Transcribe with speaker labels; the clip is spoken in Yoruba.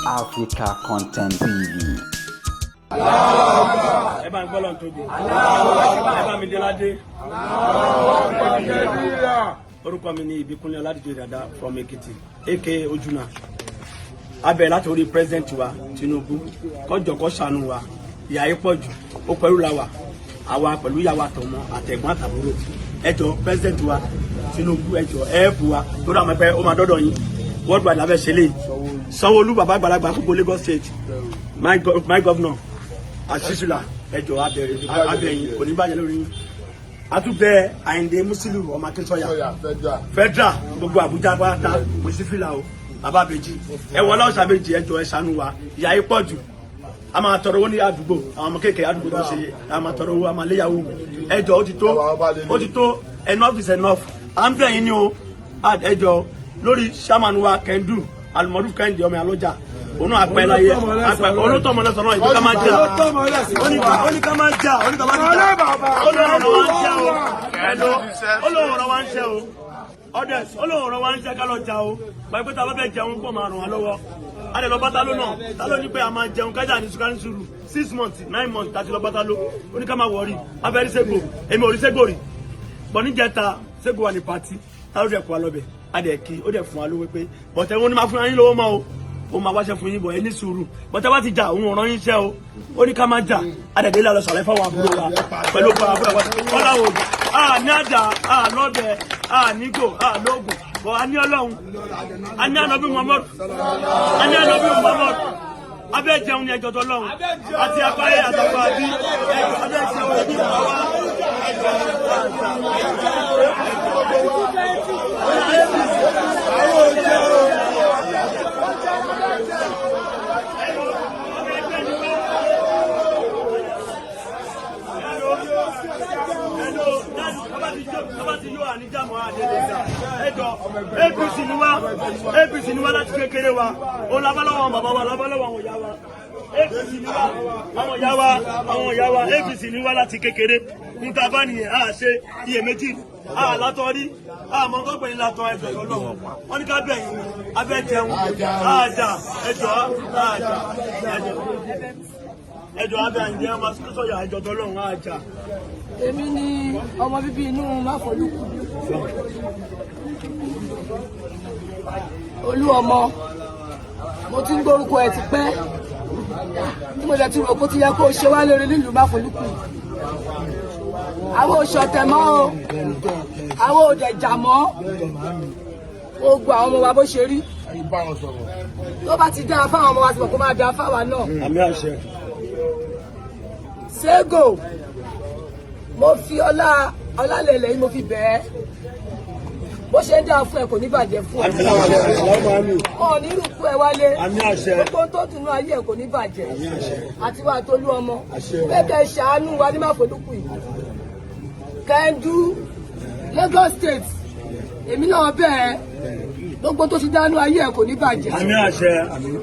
Speaker 1: Africa Content TV.
Speaker 2: Ẹ bá ń gbọ́ lọ́n tóbi, ẹ bá mi déládé. Orúkọ mi ní Ìbíkúnlé Ọládìjọ Dàda from Èkìtì, aka Ojúnà. Abẹ láti orí president wa Tinubu, kọjọ kó ṣàánú wa. Ìyà yìí pọ̀ jù ó pẹ̀lú la wà, àwa pẹ̀lú ìyàwó àtọmọ àtẹ̀gbọ́n àtàbúrò. Ẹ jọ̀ọ́, president wa Tinubu, ẹ jọ̀ọ́, ẹ bù wa lórí àwọn ẹgbẹ́ ó máa dọ́dọ̀ yín. Worldwide lábẹ́ ṣe lè Sanwó-Olú, bàbá àgbàlagbà gbogbo Lagos State, my governor Àṣìṣùlà, ẹ jọ̀ọ́, abẹ̀rẹ̀ abẹ̀yìn kò ní bàjẹ́ lórí yín. Àtúbẹ̀ Àyìndé Musiliu ọmọ Akínsọ́yà federal, gbogbo Àbújá pátá, mo sì fìlà o. Bàbá àbèjì, ẹ wọlé ọ̀sà méjì, ẹ jọ̀ọ́, ẹ ṣàánú wa. Ìyà yìí pọ̀ jù. A máa tọrọ owó ní àdúgbò, àwọn ọmọ kéèké àdúgbò tó ń ṣe, a máa tọrọ owó, a máa léyàwó. Ẹ jọ̀ọ́, ó ti tó, ó ti tó. Enough is enough. À ń bẹ̀ yín ni o. Ẹ jọ̀ọ́, lórí chairman wa Kendu Alimọdún Kẹ́hìndé ọmọ alọ́jà, òun náà apẹ láyé apẹ olótọ́ ọmọ lẹ́sọ̀ náà ìbí ká máa jà, ó ní ká máa jà, ó ní ká máa jà, ó lóun ọ̀rọ̀ wa ń ṣe o. Ẹ̀lò, ó lóun ọ̀rọ̀ wa ń ṣe o. Ọdẹ, ó lóun ọ̀rọ̀ wa ń ṣe ká lọ jà o. Gbàgbé tá a bá fẹ́ jẹun pọ̀ máa ràn wá lọ́wọ́. A lè lọ bá Táló náà. Táló ní pé a máa jẹun kájà ní sukari sùúrù. 6 months, 9 months tàti lọ bá Táló, ó ní ká máa wọrí abẹ́rí ségbò. Èmi ò rí ségbò rí bọ̀. Níjẹta, ségbò wà ní party. Táló dẹ̀ kó wa lọ́bẹ̀, a dẹ̀ kí ó dẹ̀ fún wa lówó pé bọ̀tẹ́ wọn ní máa fún yín lówó mọ́ o, ó máa wáṣẹ fún yín bọ̀, ẹ ní sùúrù. Bọ̀tẹ́ bá ti jà, òun ọ̀ràn yín ṣẹ́ o. Ó ní ká máa jà. A dẹ̀ délé, àlọ́ sàlẹ̀ fáwọn àbúrò wa pẹ̀lú àbúrò wa ọ̀làwọ̀ ògùn. A ní àdá, a lọ́bẹ̀, a nígò, a lóògùn bọ̀. A ní Ọlọ́run, a ní Ànábì Muhammad, a ní Ànábì Muhammad. Abẹ́ jẹun ní ẹjọ́ tọ́lọ́run àti apáyé àtàkùn àbí ẹjọ́ abẹ́ jẹun ẹbí wa wá ẹjọ́. APC ni wá, APC ni wá láti kékeré wa. Òun labalọ́wọ́ àwọn bàbá wa, labalọ́wọ́ àwọn ìyá wa. APC ni wá, àwọn ìyá wa, àwọn ìyá wa. APC ni wá láti kékeré. Níta bá nìyẹn, a ṣe iyèméjì, a látọ̀ rí, a mọ nǹkan pè ní látọ̀. Ẹjọ́ lọ́wọ́ wọn ní ká bẹ̀ yín, abẹ́ jẹun àjà. Ẹjọ́ àjà, ẹjọ́, ẹjọ́ abẹ́ àǹjẹ́ ọmọ sọ́yà, ẹjọ́ tọ́lọ́run àjà.
Speaker 3: Èmi ni ọmọ bíbí inú Máfolúkù, Olú ọmọ. Mo ti ń gbórúkọ ẹ ti pẹ́ tí mo dẹ̀ ti rò kó ti yẹ kó o ṣe wá lórí nílùú Máfolúkù. Àwọn òṣọ̀tẹ̀ mọ́ o, àwọn òdẹ̀jà mọ́. Gbogbo àwọn ọmọ wa bó ṣe rí, tó bá ti dáa fáwọn ọmọ wa, ti mọ̀ kó máa dáa fáwa náà.
Speaker 2: Àmì àṣẹ.
Speaker 3: Ségò, mo fi ọlá ọlálẹ̀lẹ̀ yìí, mo fi bẹ̀ẹ́. Bó ṣe ń dáa fún ẹ, kò ní bàjẹ́ fún ẹ. Wọn ò ní rúkú ẹ wálé.
Speaker 2: Àmì àṣẹ.
Speaker 3: Gbogbo tó dùnú ayé ẹ kò ní bàjẹ́. Àti wà tó lú ọmọ bẹ́ẹ̀, kẹ́ ṣàánú wa ní Máfolúkù yìí. Kẹ́ńdú Lagos State, èmi náà bẹ́ẹ̀, gbogbo tó ti dánú ayé ẹ kò ní bàjẹ́.
Speaker 2: Àmì àṣẹ, àmì.